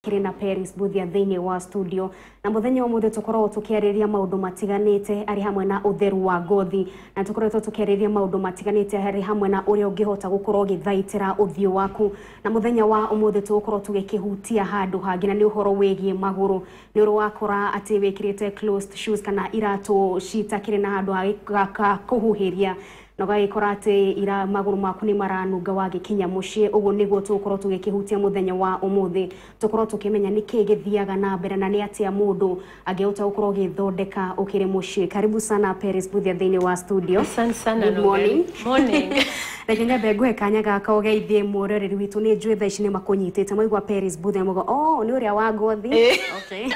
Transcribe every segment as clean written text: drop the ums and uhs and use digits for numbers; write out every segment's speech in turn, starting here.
Kĩrĩ na Peris Mbuthia thĩinĩ wa studio, na mũthenya wa ũmũthĩ tũkoragwo tũkĩarĩrĩria maũndũ matiganĩte arĩ hamwe na ũtheru wa ngothi, na tũkoretwo tũkĩarĩrĩria maũndũ matiganĩte harĩ hamwe na ũrĩa ũngĩhota gũkorwo ũgĩthaitĩra ũthiũ waku. Na mũthenya wa ũmũthĩ tũgũkorwo tũgĩkĩhutia handũ hangĩ, na nĩ ũhoro wĩgiĩ magũrũ. Nĩ ũrĩ wakora atĩ wĩkĩrĩte closed shoes kana iratũ citakĩrĩ na handũ ha kũhuhĩria, na ũgagĩkora atĩ ira magũrũ maku nĩ maranunga wagĩkinya mũciĩ. Ũguo nĩguo tũgũkorwo tũgĩkĩhutia mũthenya wa ũmũthĩ, tũkorwo tũkĩmenya nĩkĩĩ gĩthiaga na mbere na nĩ atĩa mũndũ angĩhota gũkorwo agĩthondeka ũkĩrĩ mũciĩ. Karibu sana Peris Mbuthia thĩinĩ wa studio. Asante sana. Good morning. Morning. Reke nyambe nguhe kanya gaka ũgeithie mwĩroreri witũ. Nĩ njũĩ thaa ici nĩ makũnyitĩte maigua Peris Mbuthia mauga, "Oh, nĩ ũrĩa wa ngothi." Okay.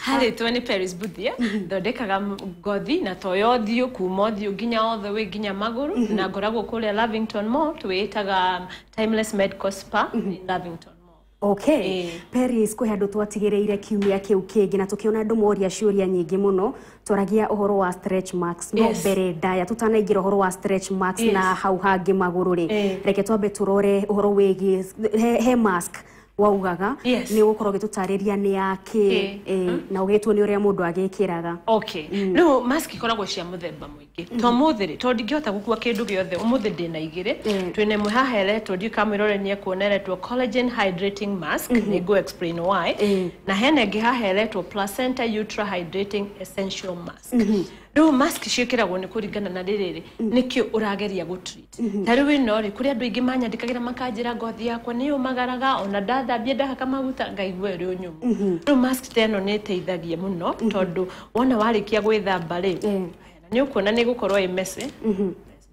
Harĩtwo nĩ Peris Mbuthia, thondekaga ngothi na to ya ũthiũ, kuma ũthiũ nginya all the way nginya magũrũ, na ngoragwo kũrĩa Lavington Mall, twĩĩtaga Timeless Medical Spa in Lavington Mall. Okay. Peris, kwĩ handũ twatigĩrĩire kiumia kĩu kĩngĩ na tũkĩona andũ moria ciũria nyingĩ mũno. Twaragia ũhoro wa stretch marks, no mbere ndaya tũtanaingĩra ũhoro wa stretch marks na hau hangĩ magũrũ rĩ, reke twambe tũrore ũhoro wĩgiĩ he mask waugaga nĩ ũgũkorwo ũgĩtũtarĩria nĩ ya kĩ, na ũgĩtwo nĩ ũrĩa mũndũ agĩkĩraga. Okay, rĩu mask ikoragwo cia mũthemba mũingĩ. To ũmũthĩ rĩ, tondũ ndingĩhota gũkua kĩndũ gĩothe, ũmũthĩ ndĩna igĩrĩ. Twĩna ĩmwe haha ĩretwo, ndiũĩ kana mwĩrore nĩ ekuona, ĩretwo collagen hydrating mask, nĩ ngũ explain why, na hena ĩngĩ haha ĩretwo placenta ultra hydrating essential mask. Rĩu mask ciĩkĩragwo nĩ kũringana na rĩrĩrĩ nĩkĩ ũrageria gũ treat. Ta rĩu ĩno rĩ, kũrĩ andũ aingĩ manyandĩkagĩra makanjĩra, "Ngothi yakwa nĩ yũmagaraga, ona ndathambia ndahaka maguta ngaigua ĩrĩ o nyũmũ." Rĩu mask ta ĩno nĩ ĩteithagia mũno, tondũ wona warĩkia gwĩthamba rĩ, nĩ ũkuona nĩ gũkorwo ĩ messy.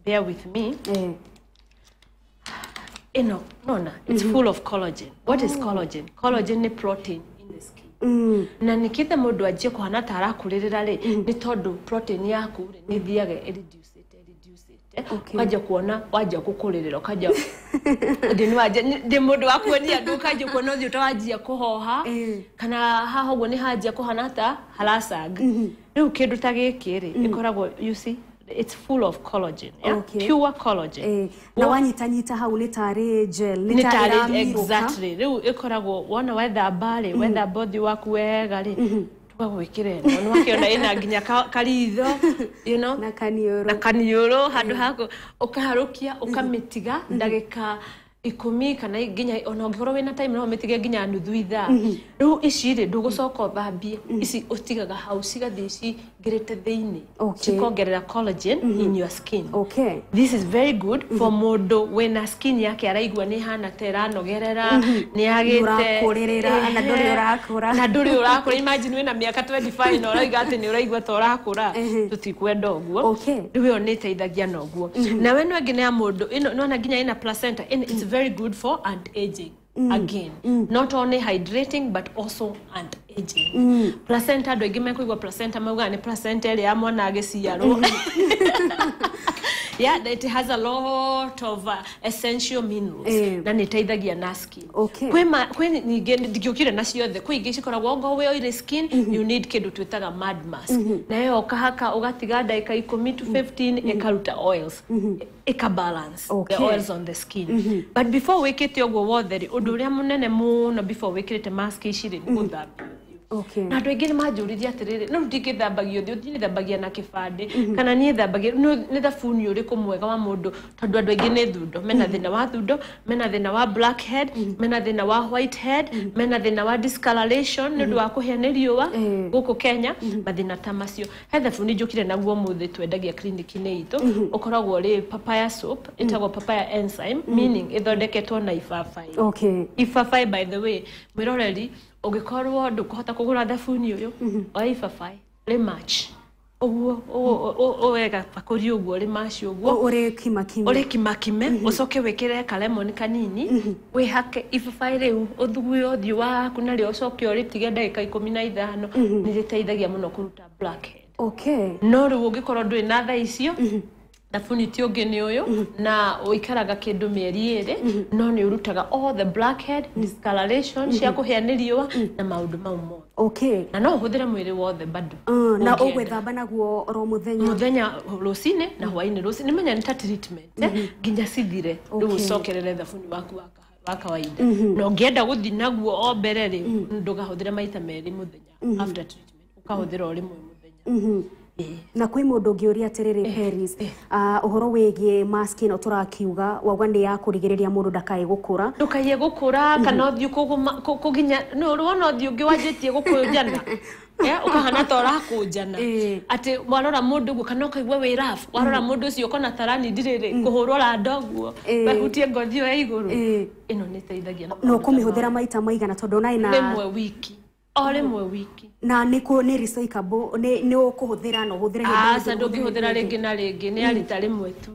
Bear with me. Ĩno nona it's full of collagen. What is collagen? Collagen nĩ protein in the skin, na nĩkĩthe mũndũ anjie kũhana ta arakũrĩrĩra rĩ, nĩ tondũ protein yaku rĩ, nĩ ĩthiaga ĩreducĩte, ĩreducĩte. Ũkanjia kuona wanjia gũkũrĩrĩra, ũkanjia ndĩ mũndũ wa kuonia andũ, ũkanjia kuona ũthiũ ta wanjia kũhoha, kana haha ũguo nĩ hanjia kũhana ta haracanga. Rĩu kĩndũ ta gĩkĩ rĩ, ĩkoragwo, you see, it's full of collagen, yeah? Pure collagen. Na wanyitanyita hau nĩ tarĩ gel, nĩ nĩ ta tarĩ ĩramirũka. Exactly. Rĩu ĩkoragwo wona wethamba rĩ, wethamba ũthiũ waku wega rĩ, tũgagwĩkĩra ĩno, nĩ wakĩona ĩna nginya karitho na kaniũrũ. Na kaniũrũ handũ haku, ũkaharũkia, ũkamĩtiga ndagĩka 10 kana nginya ona ũngĩkorwo wĩna time no ũmĩtige nginya nuthu ithaa. Rĩu ici rĩ, ndũgũcoka ũthambie ici, ũtigaga hau cigathiĩ cingĩrĩte thĩinĩ, cikongerera collagen in your skin. This is very good for mũndũ wĩna skin yake araigua nĩ hana ta ĩranogerera, nĩ yagĩte Nĩ ũrakũrĩrĩra, na ndũrĩ ũrakũra. Na ndũrĩ ũrakũra. Imagine wĩna mĩaka 25 na ũrauga atĩ nĩ ũraigua ta ũrakũra. Tũtikwenda ũguo. Rĩu ĩyo nĩ ĩteithagia na ũguo. Nawe ĩno ĩngĩ nĩ ya mũndũ ĩno nĩwona nginya ĩna placenta ĩno, it's very good for anti-aging again, not only hydrating but also anti-aging. Placenta, andũ aingĩ mekũigua placenta maugaga nĩ placenta ĩrĩa ya mwana agĩciarwo. Yeah, it has a lot of essential minerals na nĩ ĩteithagia na skin. Kwĩ ningĩ ndingĩũkire na ciothe, kwĩ ingĩ cikoragwo ongorwo wĩ oily skin, you need kĩndũ twĩtaga mud mask, na ĩyo ũkahaka ũgatiga ndagĩka 10 to 15, ĩkaruta oils, ĩka balance the oils on the skin. But before wĩkĩte ũguo wothe rĩ, ũndũ ũrĩa mũnene mũno before wĩkĩrĩte mask ici rĩ, nĩ gũthambia ũthiũ. Na andũ aingĩ nĩ manjũririe atĩrĩrĩ, no ndingĩthambagia ũthiũ, niĩ thambagia na kĩbandĩ, kana niĩ thambagia nĩ thabuni ũrĩkũ mwega wa mũndũ? Tondũ andũ aingĩ nĩ thundo, mena thĩna wa thundo, mena thĩna wa blackhead, mena thĩna wa whitehead, mena thĩna wa discoloration nĩ ũndũ wa kũhĩa nĩ riũa gũkũ Kenya, mathĩna ta macio. He thabuni njũkire naguo ũmũthĩ twendagia clinic-inĩ itũ, ũkoragwo ũrĩ papaya soap, ĩtagwo papaya enzyme, meaning ĩthondeketwo na ibabaĩ. Ibabaĩ, by the way, mwĩroreri, ũngĩkorwo ndũkũhota kũgũra thabuni ũyũ, oya ibabaĩ rĩ ũguo ũwe gabakũri ũguo rĩ ũguo. Ũrĩ kimakime. Ũrĩ kimakime, ũcoke wĩkĩre kalemoni kanini, wĩhake ibabaĩ rĩu, ũthugue ũthiũ waku narĩo, ũcoke ũrĩtige ndagĩka 15. Nĩ rĩteithagia mũno kũruta blackhead. No rĩu ũngĩkorwo ndũrĩ na thaa icio, thabuni ti ũngĩ nĩ ũyũ, na ũikaraga kĩndũ mĩeri 2, no nĩ ũrutaga all the blackhead, discoloration cia kũhĩa nĩ riũa na maũndũ mau mothe. Na no ũhũthĩre mwĩrĩ wothe bado Na ũngĩenda. Ũgwĩthamba naguo oro mũthenya? Mũthenya rũcinĩ na hwainĩ. Rũcinĩ menya nĩ ta treatment, nginya cithire, rĩu ũcokerere thabuni waku wa wa kawaida. Na ũngĩenda gũthiĩ naguo o mbere rĩ, ndũkahũthĩre maita merĩ mũthenya after treatment, ũkahũthĩra o rĩmwe mũthenya. Na kwĩ mũndũ ũngĩũria atĩrĩrĩ Peris, ũhoro wĩgiĩ mask ĩno tũrakiuga wauga nĩ ya kũrigĩrĩria mũndũ ndakae gũkũra. Ndũkaiye gũkũra kana ũthiũ kũginya nĩ ũrona ũthiũ ũngĩ wanjĩtie gũkũnjana. Ũkahana ta ũrakũnjana atĩ warora mũndũ ũguo kana ũkaigua wĩ rough, warora mũndũ ũcio ũkona tarani ndirĩrĩ kũhũrwo randa ũguo wehutie ngothi ĩyo ya igũrũ. Ĩno nĩ ĩteithagia na ũkũmĩhũthĩra maita maigana tondũ ona ĩna rĩmwe wiki, o rĩmwe wiki. Na nĩ nĩ recyclable, nĩ ũkũhũthĩra na ũhũthĩre hĩndĩ. Aca, ndũngĩhũthĩra rĩngĩ na rĩngĩ, nĩ arita rĩmwe tu.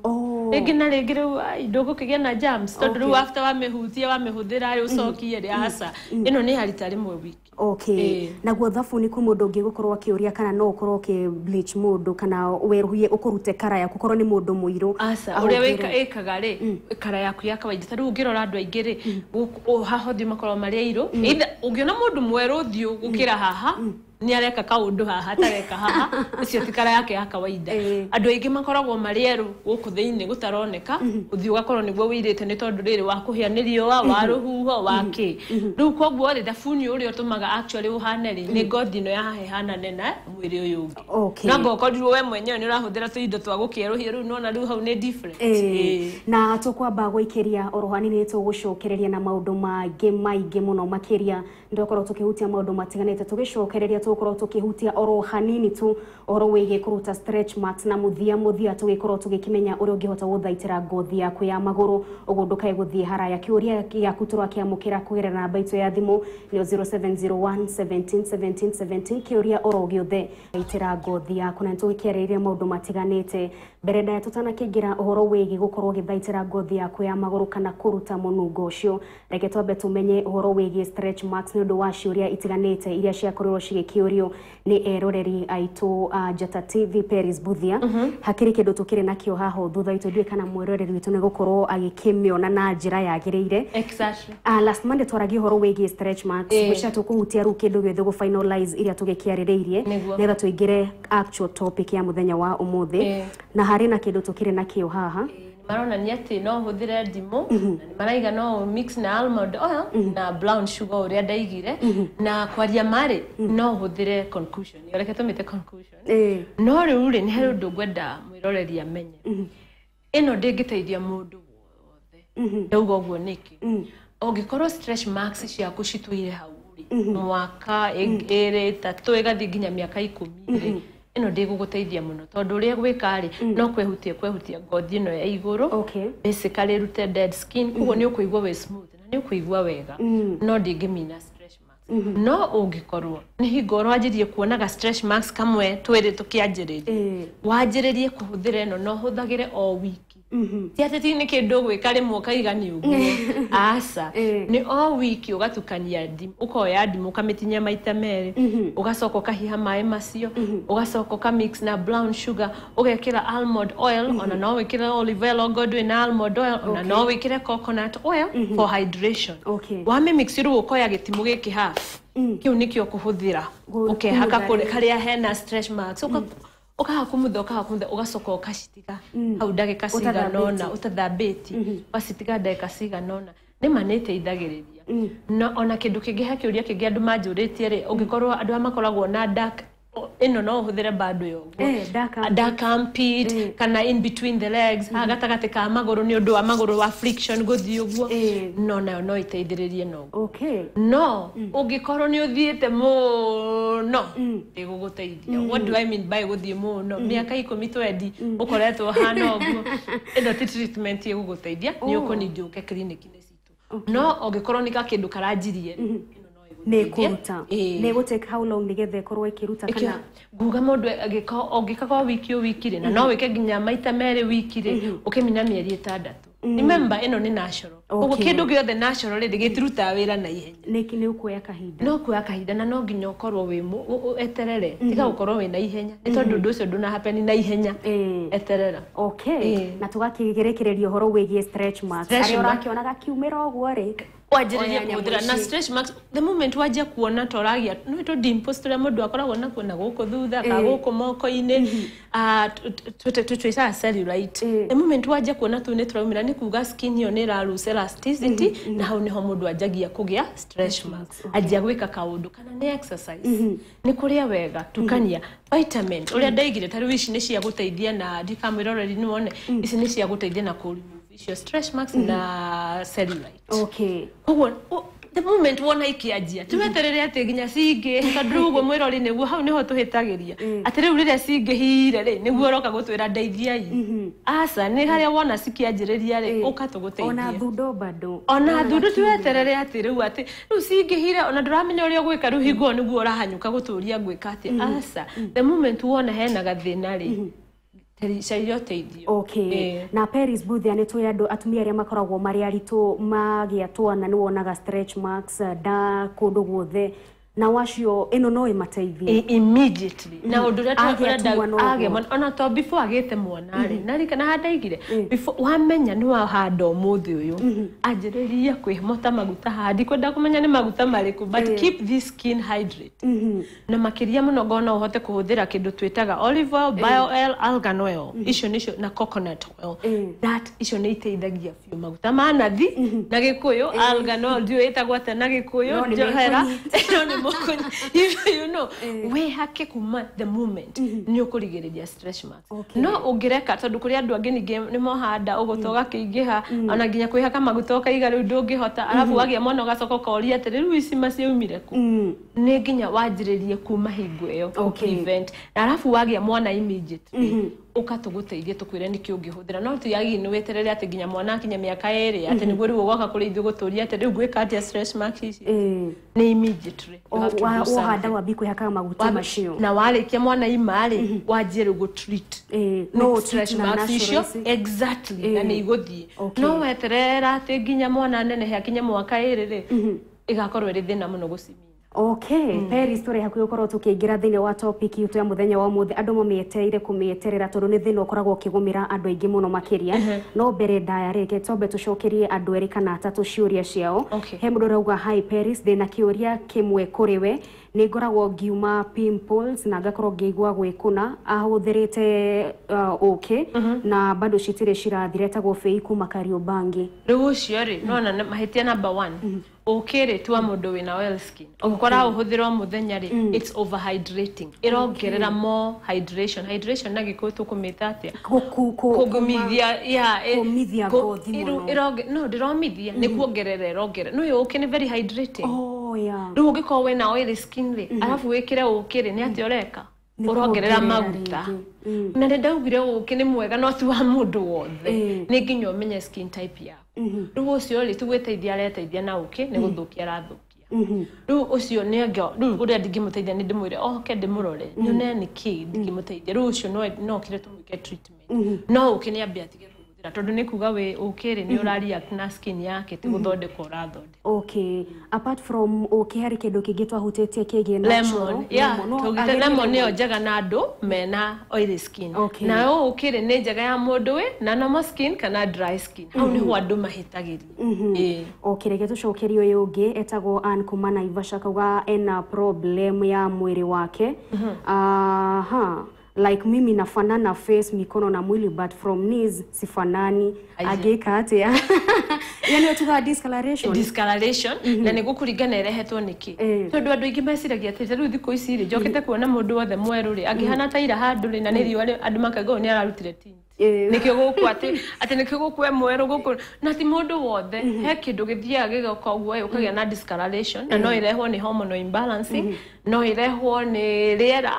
Rĩngĩ na rĩngĩ rĩu ndũgũkĩgĩa na germs tondũ rĩu after wamĩhutia wamĩhũthĩra rĩ ũcokie rĩ, aca, ĩno nĩ arita rĩmwe wiki. Okay. Naguo thabuni kwĩ mũndũ ũngĩ gũkorwo akĩũria kana no ũkorwo ũkĩ bleach mũndũ kana werũhie ũkũrute kara yaku korwo nĩ mũndũ mũirũ. Aca, ũrĩa ĩkaga rĩ, kara yaku ya kawaida ta rĩu ũngĩrora andũ aingĩ rĩ, haha ũthiũ makoragwo marĩ airũ. Either ũngĩona mũndũ mwerũ ũthiũ gũkĩra haha, nĩ areka kaũndũ haha atareka haha, ũcio ti kara yake ya kawaida. Andũ aingĩ makoragwo marĩ erũ gũkũ thĩinĩ gũtaroneka, ũthiũ ũgakorwo nĩguo wĩirĩte nĩ tondũ rĩrĩ wa kũhĩa nĩ riũa, wa rũhuho, wa kĩ. Rĩu koguo rĩ, thabuni ũrĩa ũtũmaga actually ũhane rĩ, nĩ ngothi ĩno ya haha ĩhanane na mwĩrĩ ũyũ ũngĩ. No ngokorirwo we mwenyewe nĩ ũrahũthĩra tũindo twa gũkĩerũhia rĩu nĩwona rĩu hau nĩ different. Na tũkwamba gũikĩria oro hanini tũgũcokereria na maũndũ mangĩ maingĩ mũno makĩria. Ndokorwo tũkĩhutia maũndũ matiganĩte tũgĩcokereria tũgũkorwo tũkĩhutia oro hanini tu ũhoro wĩgiĩ kũruta stretch marks na mũthia tũgĩkorwo tũgĩkĩmenya ũrĩa ũngĩhota gũthaitĩra ngothi yaku ya magũrũ ũguo ndũkae gũthiĩ haraya. Kĩũria gĩaku tũrakĩamũkĩra kũgerera namba itũ ya thimũ nĩ 0701 17 17 17 kĩũria oro gĩothe thaitĩra ngothi yaku na nĩtũgĩkĩarĩrĩria maũndũ matiganĩte. Mbere ndaya tũtanakĩingĩra ũhoro wĩgiĩ gũkorwo ũgĩthaitĩra ngothi yaku ya magũrũ kana kũruta mũnungo ũcio, reke twambe tũmenye ũhoro wĩgiĩ stretch marks nĩ ũndũ wa ciũria itiganĩte iria ciakorirwo cigĩkĩũrio nĩ eroreri aitũ a Njata TV Peris Buthia. Hakĩrĩ kĩndũ tũkĩrĩ nakĩo haha thutha witũ, ndiũĩ kana mwĩroreri witũ nĩ gũkorwo agĩkĩmĩona na njĩra yagĩrĩire. Exactly. Last Monday twaragia ũhoro wĩgiĩ stretch marks, ngwĩciria tũkũhutia rĩu kĩndũ gĩothe gũ finalize iria tũgĩkĩarĩrĩirie nĩgetha tũingĩre actual topic ya mũthenya wa ũmũthĩ. Na harĩ na kĩndũ tũkĩrĩ nakĩo haha maronania atĩ no ũhũthĩre ndimũ, na maraiga no mix na almond oil na brown sugar ũrĩa ndaigire, na kwaria marĩ no ũhũthĩre concussion, reke tũmĩte concussion. No rĩu rĩ, nĩ harĩ ũndũ ngwenda mwĩroreri amenye. Ĩno ndĩngĩteithia mũndũ wothe. Ndauga ũguo nĩkĩ? Ũngĩkorwo stretch marks ciaku citũire hau rĩ, mwaka ĩrĩ ĩtatũ ĩgathiĩ nginya mĩaka 10 rĩ, ĩno ndĩgũgũteithia mũno tondũ ũrĩa gwĩka rĩ, no kwehutia ngothi ĩno ya igũrũ, basically rute dead skin, koguo nĩ ũkũigua wĩ smooth na nĩ ũkũigua wega, no ndĩngĩmina stretch marks. No ũngĩkorwo nĩ hingo ũranjirie kuonaga stretch marks kamwe twĩrĩ tũkĩanjĩrĩria, wanjĩrĩrie kũhũthĩra ĩno na ũhũthagĩre o wiki. Ti atĩ ti nĩ kĩndũ ũgwĩka rĩmwe ũkaiga nĩ ũguo, aca, nĩ o wiki ũgatukania ndimũ, ũkoya ndimũ ũkamĩtinia maita merĩ, ũgacoka ũkahiha maĩ macio, ũgacoka ũkamix na brown sugar, ũgekĩra almond oil, ona no wĩkĩre olive oil okorwo ndũrĩ na almond oil, ona no wĩkĩre coconut oil for hydration. Wamĩmix rĩu ũkoya gĩtimũ gĩkĩ half, kĩu nĩkĩo ũkũhũthĩra ũkehaka harĩa hena stretch marks, ũkahakumutha ũgacoka ũkacitiga hau ndagĩka cigana ũna ũtathambĩtie, ũgacitiga ndagĩka cigana ũna. Nĩma nĩ ĩteithagĩrĩria. No ona kĩndũ kĩngĩ he kĩũria kĩngĩ andũ manjũrĩtie rĩ, ũngĩkorwo andũ arĩa makoragwo na dark, ĩno no ũhũthĩre bado ya ũguo, dark armpit kana in between the legs, haha gatagatĩ ka magũrũ nĩ ũndũ wa magũrũ wa friction gũthiĩ ũguo, no nayo no ĩteithĩrĩrie na ũguo. No ũngĩkorwo nĩ ũthiĩte mũno ndĩgũgũteithia. What do I mean by gũthiĩ mũno? Mĩaka 10 20 ũkoretwo ũhana ũguo, ĩno ti treatment ĩgũgũteithia, nĩ ũkũnindi ũke clinic-inĩ citũ. No ũngĩkorwo nĩ gakĩndũ karanjirie, nĩ kũruta nĩ gũ take how long nĩgetha ĩkorwo ĩkĩruta? Kana nguga mũndũ ũngĩka kwa wiki o wiki rĩ, na no wĩke nginya maita merĩ wiki rĩ, ũkĩmina mĩeri 6. Remember ĩno nĩ natural, koguo kĩndũ gĩothe natural rĩ gĩtirutaga wĩra na ihenya, nĩ ũkuoya kahinda, no kuoya kahinda, na no nginya ũkorwo wĩ eterere, tiga gũkorwo wĩ na ihenya nĩ tondũ ũndũ ũcio ndũna happen na ihenya, eterera. Na tũgakĩgerekereria ũhoro wĩgiĩ stretch marks, arĩa ũrakĩona gakiumĩra ũguo rĩ, Wanjĩrĩrie kũhũthĩra na stretch marks the moment wanjia kuona ta ũragĩa nĩ tũ dimples tũrĩa mũndũ akoragwo nakuo na gũkũ thutha ka gũkũ moko-inĩ, tũtwĩtaga cellulite. The moment wanjia kuona tũu nĩ tũraumĩra, nĩ kuga skin ĩyo nĩ ĩra lose elasticity, na hau nĩho mũndũ anjagia kũgĩa stretch marks. Anjia gwĩka kaũndũ, kana nĩ exercise, nĩ kũrĩa wega, tukania vitamin ũrĩa ndaigire. Ta rĩu ici nĩ cia gũteithia na ndikamwĩroreri nĩ wone, ici nĩ cia gũteithia na kũ remove icio stretch marks na cellulite. Koguo the moment wona ikĩanjia, tiweterere atĩ nginya cingĩ, tondũ rĩu ũguo mwĩrori nĩguo hau nĩho tũhĩtagĩria, atĩ rĩu rĩrĩa cingĩhire rĩ, nĩguo ũroka gũtwĩra ndeithiai. Aca, nĩ harĩa wona cikĩanjĩrĩria rĩ, ũka tũgũteithie. Ona thundo bado. Ona thundo, tiweterere atĩ rĩu cingĩhire ona ndũramenya ũrĩa ũgwĩka, rĩu hingo ĩyo nĩguo ũrahanyũka gũtũria ngwĩka atĩ. Aca, the moment wona hena gathĩna rĩ, caria ũteithio. Okay. Na Paris Buthia, nĩ tũĩ andũ atumia arĩa makoragwo marĩ aritũ magĩa twana nĩ wonaga stretch marks nda kũndũ guothe, na wacio ĩno no ĩmateithie? Immediately. Na ũndũ ũrĩa Agĩa ũrenda tu mwana agĩa ũguo. mwana, ona to before agĩte mwana rĩ, na rika na handaigire before wamenya nĩ wahanda ũmũthĩ ũyũ, anjĩrĩria kwĩmota maguta haha, ndikwenda kũmenya nĩ maguta marĩkũ, but keep this skin hydrate, na makĩria mũno ngona ũhote kũhũthĩra kĩndũ twĩtaga olive oil, bio oil, argan oil, icio nĩcio, na coconut oil. That icio nĩ iteithagia biũ. Maguta ma nathi na Gĩkũyũ, argan oil ndiũĩ ĩtagwo atĩa na Gĩkũyũ. No nĩ Njohera. mekũnyita. No nĩ mũkũnyita. Wĩhake kuma the moment nĩ ũkũrigĩrĩria stretch marks. No ũngĩreka, tondũ kũrĩ andũ angĩ ningĩ nĩ mohanda ũgũta ũgakĩingĩha, ona nginya kwĩhaka maguta ũkaiga rĩu ndũngĩhota, arabu wagĩa mwana ũgacoka ũkoria atĩrĩ, rĩu ici maciaumire kũ? Nĩ nginya wanjĩrĩrie kuma hingo ĩyo prevent, na arabu wagĩa mwana immediately ũka tũgũteithie, tũkwĩre nĩkĩ ũngĩhũthĩra. No ti yagĩrĩire nĩ weterere atĩ nginya mwana akinye mĩaka 2 atĩ nĩguo rĩu ũgoka kũrĩ ithuĩ gũtũria atĩ rĩu ngwĩka atĩa stretch marks ici. Nĩ immediately you have to do Wahanda something. wambi kwĩhakaga maguta macio. Na warĩkia mwana ima rĩ, wanjie rĩu gũ-treat No stretch treat na marks icio. natural ici. Exactly, na nĩ igũthiĩ. No weterera atĩ nginya mwana anenehe akinye mwaka 2 rĩ, ĩgakorwo ĩrĩ thĩna mũno gũcimina. Okay, Paris, tũrĩ hakuhĩ gũkorwo tũkĩingĩra thĩinĩ wa topic itũ ya mũthenya wa ũmũthĩ. Andũ mamĩetereire kũmĩeterera tondũ nĩ thĩna ũkoragwo ũkĩgũmĩra andũ aingĩ mũno makĩria. No mbere ndaya rĩ, twambe tũcokerie andũ erĩ kana atatũ ciũria ciao. Okay. He mũndũ ũrauga, "Hi Paris, ndĩna kĩũria kĩmwe kũrĩ we. Nĩ ngoragwo ngiuma pimples na ngakorwo ngĩigua gwĩkũna, ahũthĩrĩte ũkĩ na bado citirĩ cirathira. Etagwo Fei kuma Kariobangi." Rĩu ũcio rĩ, nona mahĩtia number one, ũkĩ rĩ, tua mũndũ wĩna oil skin, ũngĩkora ũhũthĩra o mũthenya rĩ, it's overhydrating, ĩrongerera more hydration. Hydration na Gĩkũyũ tũkũmĩta atĩa? Kũgumithia ya Kũmithia ngothi mũno. No ndĩromithia, nĩ kuongerera ĩrongerera. No ũkĩ nĩ very hydrating. Oh, yeah. Rĩu ũngĩkorwo wĩna oily skin rĩ, arabu wĩkĩre ũkĩ rĩ, nĩ atĩa ũreka? Nĩ Ũrongerera kuongerera maguta. rĩngĩ. Na nĩ ndaugire ũkĩ nĩ mwega no ti wa mũndũ wothe, nĩ nginya ũmenye skin type yaku. Rĩu ũcio rĩ, ti gwĩteithia areteithia na ũkĩ, nĩ gũthũkia arathũkia. Rĩu ũcio nĩ anga rĩu ũrĩa ndingĩmũteithia nĩ ndĩmwĩre oke ndĩmũrore nyone nĩ kĩ ndingĩmũteithia. Rĩu ũcio no okire tũmwĩke treatment, no ũkĩ nĩ ambe atige kũhũthĩra, tondũ nĩ kuga wĩ ũkĩ rĩ, nĩ ũra react na skin yake, ti gũthondeka ũrathondeka. Okay. Apart from ũkĩ, harĩ kĩndũ kĩngĩ twahutĩtie kĩgiĩ natural? Lemon, yeah. Lemon. No, tũgĩte agĩrĩire lemon nĩyo njega na andũ mena oily skin. Nayo ũkĩrĩ nĩ njega ya mũndũ wĩ na normal skin kana dry skin. Hau nĩho andũ mahĩtagĩria. Ĩĩ. Okay, reke tũcokerie ũyũ ũngĩ etagwo Ann kuma Naivasha, kauga ena problem ya mwĩrĩ wake. Aha. Like mimi nafanana face, mikono na mwili, but from knees sifanani. Aija. Angĩka atĩa? Yani tuga discoloration. Discoloration, na nĩ gũkũringana ĩrehetwo nĩkĩ, tondũ andũ aingĩ meciragia atĩ ta rĩu thikũ ici rĩ, njokete kuona mũndũ wothe mwerũ rĩ, angĩhana ta ira handũ rĩ, na nĩ riũa rĩ, andũ makauga ũyũ nĩ ararutire tint, nĩkĩo gũkũ atĩ nĩkĩo gũkũ e mwerũ gũkũ. Na ti mũndũ wothe, he kĩndũ gĩthiaga gĩgoka ũguo ĩ, ũkagĩa na discoloration, na no ĩrehwo nĩ hormonal imbalancing, no ĩrehwo nĩ rĩera,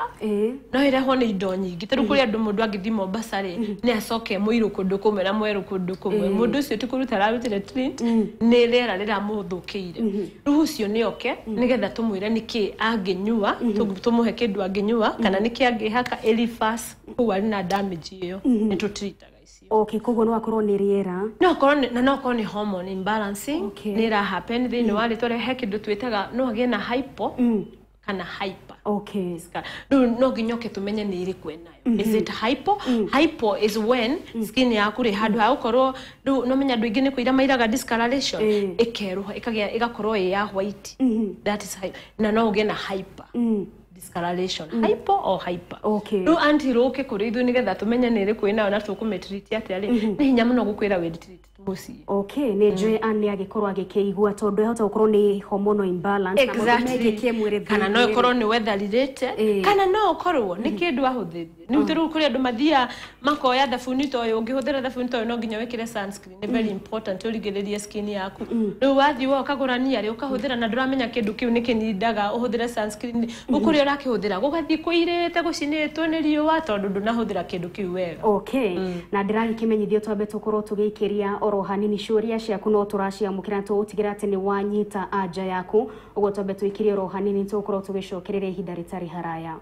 no ĩrehwo nĩ indo nyingĩ. Ta rĩu kũrĩ andũ mũndũ angĩthiĩ Mombasa rĩ, nĩ acoke mũirũ kũndũ kũmwe na mwerũ kũndũ kũmwe. Mũndũ ũcio ti kũruta ararutire tint, nĩ rĩera rĩramũthũkĩire. Rĩu ũcio nĩ oke nĩgetha tũmwĩre nĩkĩ angĩnyua, tũmũhe kĩndũ angĩnyua kana nĩkĩ angĩhaka ĩribas kũu arĩ na damage ĩyo, nĩ tũtritaga icio. Okay, koguo no akorwo nĩ rĩera. No akorwo na no akorwo nĩ hormone imbalancing nĩ ĩra happen thĩinĩ wa rĩtwa. He kĩndũ twĩtaga no agĩe na hypo kana hyper. Okay. Rĩu no nginya ũke tũmenye nĩ ĩrĩkũ ĩnayo. Is it hypo? Hypo is when skin yaku rĩ, handũ ha gũkorwo rĩu no menya andũ aingĩ nĩ kũira mairaga discoloration, ĩkerũha, ĩkagĩa, ĩgakorwo ĩ ya white. That is hypo. Na no ũgĩe na hyper discoloration, hypo or hyper. Rĩu anti rũke kũrĩ ithuĩ nĩgetha tũmenye nĩ ĩrĩkũ ĩnayo na tũkũmĩtreat atĩa rĩ, nĩ hinya mũno gũkwĩra wĩ treat mũciĩ. Okay, nĩ njũĩ Ann nĩ agĩkorwo agĩkĩigua, tondũ ĩhota gũkorwo nĩ hormonal imbalance na maũndũ megiĩ kĩmwĩrĩ Kana no thĩinĩ. ĩkorwo nĩ weather related, kana no ũkorwo nĩ kĩndũ ahũthĩrire. Nĩ rĩu kũrĩ andũ mathiaga makoya thabuni ta ũyũ, ũngĩhũthĩra thabuni ta ũyũ no nginya wĩkĩre sunscreen, nĩ very important ũrigĩrĩrie skin yaku. Rĩu wathiĩ woka ũkagũrania rĩ, ũkahũthĩra na ndũramenya kĩndũ kĩu nĩ kĩnindaga ũhũthĩre sunscreen. Rĩu kũrĩa ũrakĩhũthĩra gũgathiĩ kũirĩte, gũcinĩtwo nĩ riũa, tondũ ndũnahũthĩra kĩndũ kĩu wega. Okay, na ndĩragĩkĩmenyithio twambe tũkorwo tũgĩikĩria oro hanini. Ciũria ciaku no tũraciamũkĩra na tũgũtigĩra atĩ nĩ wanyita anja yaku. Ũguo twambe tũikĩrie oro hanini, tũgũkorwo tũgĩcokereria ihinda rĩtarĩ haraya.